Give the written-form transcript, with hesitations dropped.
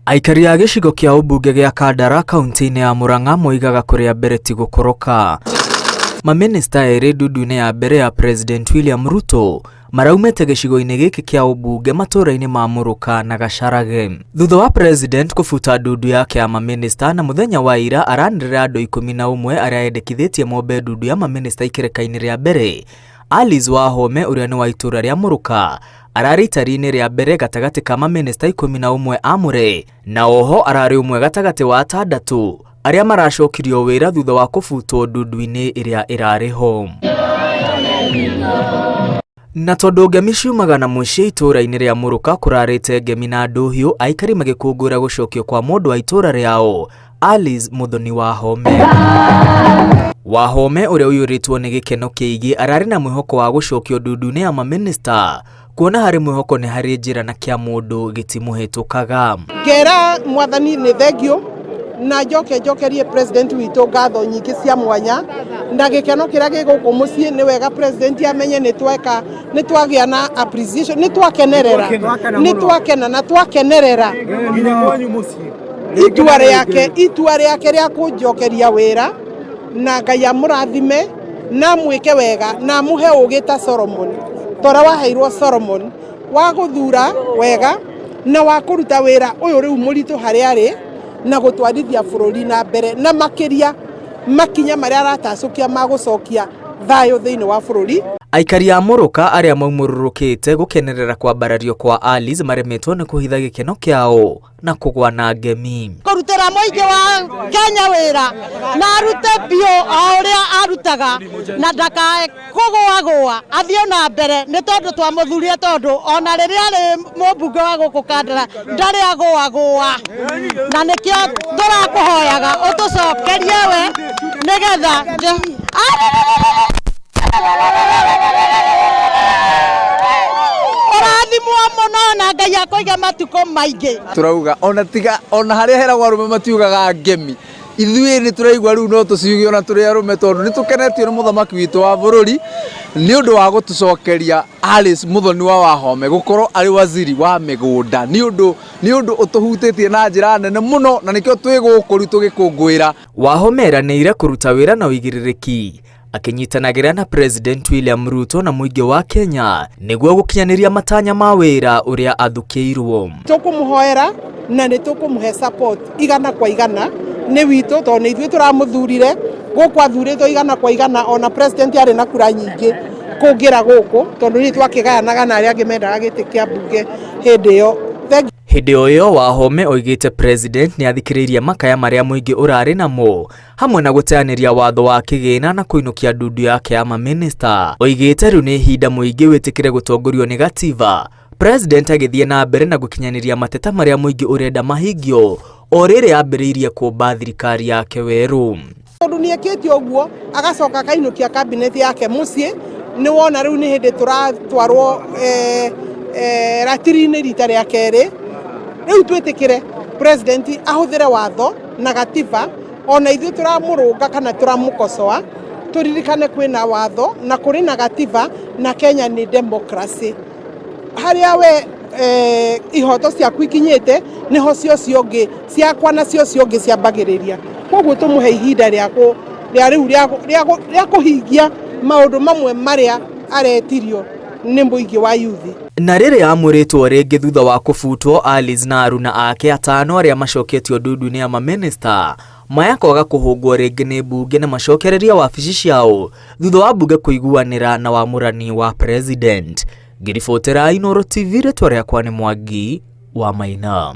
Aikari a gĩcigo kĩa ũmbunge gĩa Kandara kaunti-inĩ ya Murang'a moigaga kũrĩa mbere ti gũkoroka. Mamĩnĩsta erĩ ndundu-inĩ ya mbere ya President William Ruto maraumĩte gĩcigo-inĩ gĩkĩ kĩa ũmbunge matũũra-inĩ ma Mũrũka na Gacarage. Thutha wa President kũbuta ndundu yake ya mamĩnĩsta na mũthenya wa ira aranĩrĩra andũ 11 arĩa endekithĩtie mombe ndundu ya mamĩnĩsta ikereka-inĩ rĩa mbere. Alice Wahome ũrĩa nĩ wa itũũra rĩa Mũrũka ararĩ itari-inĩ rĩa mbere gatagatĩ ka mamĩnĩsta 11 amũre na oho ararĩ ũmwe gatagatĩ wa atandatũ arĩa maracokirio wĩra thutha wa kũbutwo ndundu-inĩ ĩrĩa ĩrarĩ ho. Na tondũ ngemi ciumaga na mũciĩ itũũra-inĩ rĩa Mũrũka kũrarĩte ngemi na ndũhiũ aikari magĩkũngũĩra gũcokio kwa mũndũ wa itũũra rĩao Alice Muthoni Wahome. Wahome ũrĩa ũiyũrĩtwo nĩ gĩkeno kĩingĩ ararĩ na mwĩhoko wa gũcokio ndundu-inĩ ya mamĩnĩsta kuona harĩ mwĩhoko nĩ harĩ njĩra na kĩa mũndũ gĩtimũhĩtũkaga. Ngera mwathani nĩ thengio na njoke njokerie president witũ ngatho nyingĩ cia mwanya na gĩkeno kĩrĩa gĩ gũkũ mũciĩ. Nĩ wega president amenye nĩ tweka, nĩ twagĩa na appreciation, nĩ twakenerera, nĩ twakena na twakenerera itua rĩake rĩa kũnjokeria wĩra, na Ngai amũrathime na amwĩke wega na amũhe ũgĩ ta Solomon, ta ũrĩa waheirwo Solomon wa gũthura wega na wa kũruta wĩra ũyũ rĩu mũritũ harĩa arĩ na gũtwarithia bũrũri na mbere, na makĩria makinya marĩa aratacũkia ma gũcokia thayũ thĩinĩ wa bũrũri. Aikari a Mũrũka arĩa maumũrũrũkĩte gũkenerera kwambarario kwa Alice maremetwo nĩ kũhitha gĩkeno kĩao na kũgwa na ngemi. Kũrutĩra mũingĩ wa Kenya wĩra na arute biũ o ũrĩa arutaga na ndakae kũgũagũa, athiĩ na mbere, nĩ tondũ twamũthurire tondũ ona rĩrĩa arĩ mũmbunge wa gũkũ Kandara ndarĩ agũagũa, na nĩkĩo tũrakũhoyaga ũtũcokerie we nĩgetha ũrathimwo mũno na Ngai akũige matukũ maingĩ. Turauga ona tiga ona harĩa heragwo arũme matiugaga ngemi, ithuĩ nĩ tũraigua rĩu no tũciuge ona tũrĩ arũme, tondũ nĩ tũkenetio nĩ mũthamaki witũ wa bũrũri nĩ ũndũ wa gũtũcokeria Alice Muthoni wa Wahome gũkorwo arĩ waziri wa mĩgũnda. Nĩ ũndũ ũtũhutĩtie na njĩra nene mũno, na nĩkĩo twĩ gũkũ rĩu tũgĩkũngũĩra. Wahome eranĩire kũruta wĩra na ũigĩrĩrĩki akĩnyitanagĩra na President William Ruto na mũingĩ wa Kenya nĩguo gũkinyanĩria matanya ma wĩra ũrĩa athukĩirwo. Tũkũmũhoera na nĩ tũkũmũhe support 100% nĩ witũ, tondũ nĩ ithuĩ tũramũthurire. Gũkũ athurĩtwo 100%, ona president arĩ na kura nyingĩ kũngĩra gũkũ, tondũ nĩ twakĩgayanaga na arĩa angĩ mendaga gĩtĩ kĩa mbunge hĩndĩ ĩyo. Hĩndĩ o ĩyo Wahome oigĩte president nĩ athikĩrĩirie makaya marĩa mũingĩ ũrarĩ namo hamwe na gũteanĩria watho wa kĩgĩna na kũinũkia ndundu yake ya mamĩnĩsta. Oigĩte rĩu nĩ ihinda mũingĩ wĩtĩkĩre gũtongorio nĩ gatiba. President agĩthiĩ na mbere na gũkinyanĩria mateta marĩa mũingĩ ũrenda mahingio o rĩrĩ ambĩrĩirie kũmba thirikari yake werũ. Tondũ nĩ ekĩte ũguo, agacoka akainũkia cabinet yake mũciĩ, nĩ wona rĩu nĩ hĩndĩ tũratwarwo ratiri-inĩ rita rĩa kerĩ. Rĩu twĩtĩkĩre president ahũthĩre watho na gatiba. Ona ithuĩ tũramũrũnga kana tũramũkosoa, tũririkane kwĩna watho na kũrĩ na gatiba, na Kenya nĩ democracy harĩa we ihoto ciaku ikinyĩte nĩho cio cio ũngĩ ciakwa na cio cio ũngĩ ciambagĩrĩria. Koguo tũmũhe ihinda rĩa rĩa rĩu rĩa kũhingia maũndũ mamwe marĩa aretirio nĩ mũingĩ wa yuthi. Na rĩrĩa amũrĩtwo rĩngĩ thutha wa kũbutwo, Alice na aruna ake atano arĩa macoketio ndundu-inĩ ya mamĩnĩsta maya kwaga kũhũngwo rĩngĩ nĩ mbunge na macokereria wabici ciao thutha wa mbunge kũiguanĩra na wamũrani wa president. Ngĩribotera Inooro TV, rĩtwa rĩakwa nĩ Mwangi wa Maina.